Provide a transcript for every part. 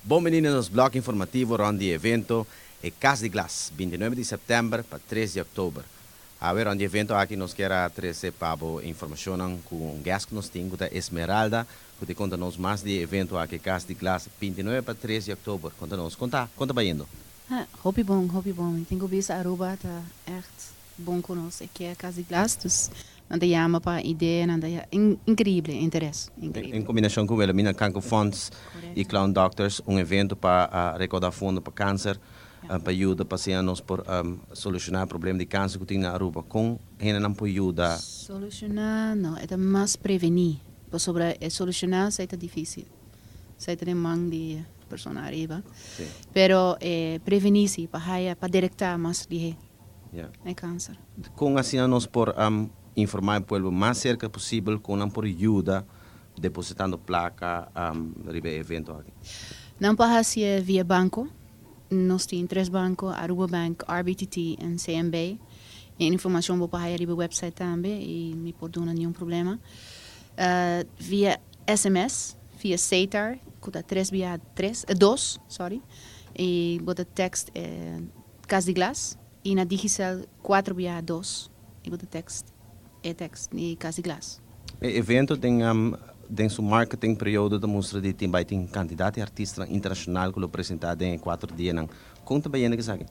Bon bini na nos blog informativo rond di evento e Cas di Glas, 29 di september pa 3 di october. Awe rond di evento aki nos kier a trece pa bo informacionnan cu un guest cu nos tin cu ta Esmeralda, cu ta conta nos mas di evento aki Cas di Glas, 29 pa 3 di october. Conta nos, con ta, con ta bayendo? Ah, hopi bon, hopi bon. Mi tin cu bisa Aruba ta echt bon cu nos. E kier Cas di Glas, dus nan ta yama pa idea, nan ta increibel interes, increibel. En combinacion cu Wilhelmina Kanker Fonds y Clown Doctors, un evento pa recauda fondo pa cancer, pa yuda pa asina nos por soluciona e problema di cancer cu tin na Aruba. Con hendenan por yuda? Soluciona no, e ta mas preveni, pasobra e soluciona esey ta dificil, esey ta den man di persona ariba, pero e preveni si, pa haya, pa detecta mas lihe e cancer. Con asina nos por informa e pueblo mas cerca posibel con nan por yuda depositando placa riba e evento aki? Nan por haci'e via banco. Nos tin tres banco, Aruba Bank, RBTT en CMB. E informacion bo por haya riba e website tambe y mi por duna niun problema. Via sms, via Setar, cu ta tres bia tres, dos, sorry, y bo ta text Cas di Glas, y na Digicel cuatro bia dos, y bo ta text e text di Cas di Glas. E evento den su marketing periodo ta mustra di tin bai tin cantidad di artistanan internacional cu lo presenta den e cuatro dianan. Con ta bayendo esaki?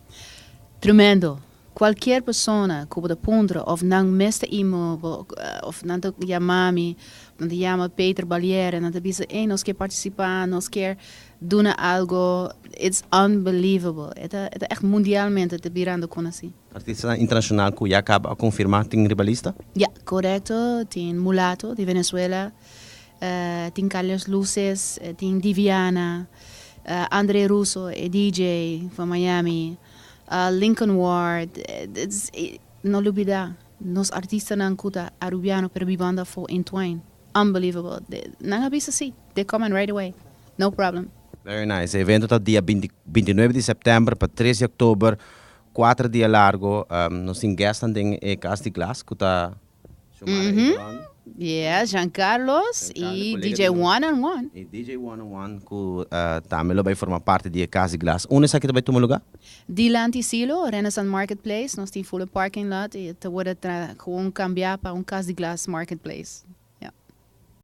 Tremendo. Cualkier persona cu bo ta puntra of nan mes ta imo bo of nan ta yama mi, nan ta yama Peter Baliere, nan ta bisa, ey, nos kier participa, nos kier duna algo. It's unbelievable. E ta e ta echt mundialmente ta birando conoci. Artistanan internacional cu ya caba a confirma tin riba lista? Ya, corecto. Tin Mulato di Venezuela, tin Carlos Luces, tin Diviana, Andre Russo, e DJ van Miami, Lincoln Ward. No lubida nos artistanan cu ta Arubiano pero bibando afo entwine. Unbelievable. Nan a bisa si, they coming right away. No problem. Very nice. E evento ta dia 29 di september pa 3 di october, 4 dia largo. Nos tin guestnan den e Cas di Glas cu ta Xiomara Ebron. Yeah, Jean Carlos y DJ One on One. Y DJ One on One cu tambe lo bay forma parti di e Cas di Glas. Unda esaki ta bay tuma lugar? Dilanti Silo, Renaissance Marketplace. Nos tin full parking lot y ta wordo gewoon cambia pa un Cas di Glas Marketplace.